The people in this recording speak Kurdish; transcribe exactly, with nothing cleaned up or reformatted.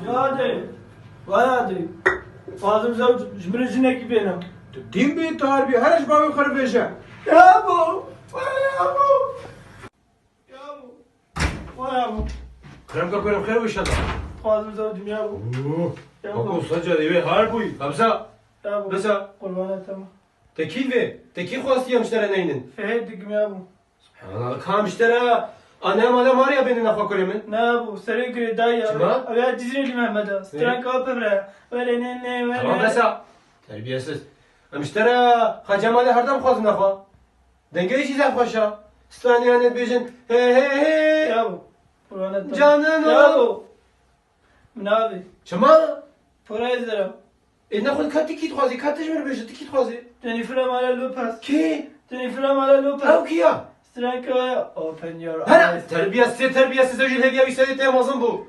Ya dê, vaya dê. Fazim Zewc ji min re jinekî bêne. Tu dîn bî, tu her bî, her ji bavê xwe re bêje. Ya bo, vaya bo. Ya bo, vaya bo. Kerem ka kurem xêr û inşallah. Fazim Zewc dinya bo. Oo. Ya Bako bo, saca dê wê har bûyî. Kabza. ya bo. Besa. Qurbana te ma. Te kî vê? Te kî xwestiye em ji te re neynin? Fehê dikim ya bo. Ana kam ji te re? Ana mala Maria bêne nexwe kurê min. Ne bo, serê girê dayî ya. Çima? Ew ya Cizîrê li Mehmeda. Stranka pevre. Were ne ne were. Tamam besa. Terbiyesiz. Em ji te re Xaca Malê her dem xwazin nexwe. Dengê jî zaf xweş e. Stranê hene dibêjin he he he. Ya bo. Qurbana te. Canım. Ya bo. Min avê. Çima? Pora ez dera. Ê nexwe ka tu kî dixwazî, ka tu ji min re bêje, tu kî dixwazî? Jennifer Amala Lopez. Kî? Jennifer Amala Lopez. Ew kî ya? Stranka ya. Open your Hera, eyes. Terbiyesiz, terbiyesiz, ew jî hêviya wî serê te mezin bû.